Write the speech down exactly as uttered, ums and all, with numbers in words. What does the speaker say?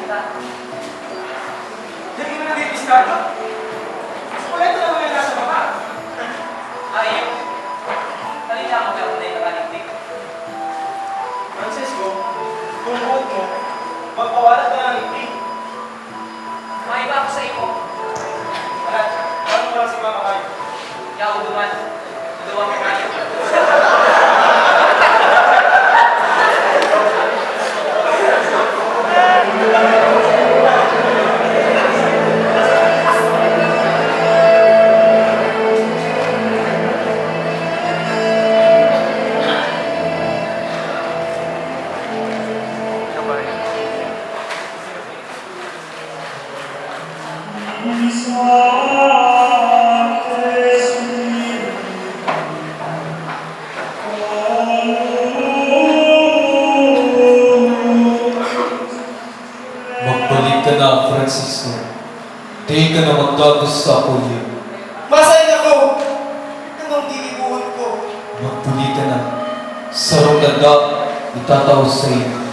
Di mo nagdidiskarga? Mas kuleto na mga nasa baba. Ay, kanina ako meron na yung nakaligtig. Francisco, kung buot mo, magpawala ka ng ligtig. May iba ako sa imo. Anak, ano mo lang si Mama Mayo? Yaw, duman. Duwa ko kayo. Magbalik ka na, Francisco. Dai ka na magtagos sa ako. Masain ako! Anong gigibohon ko? Magbalik ka na. Sarong daga itatao sa'yo.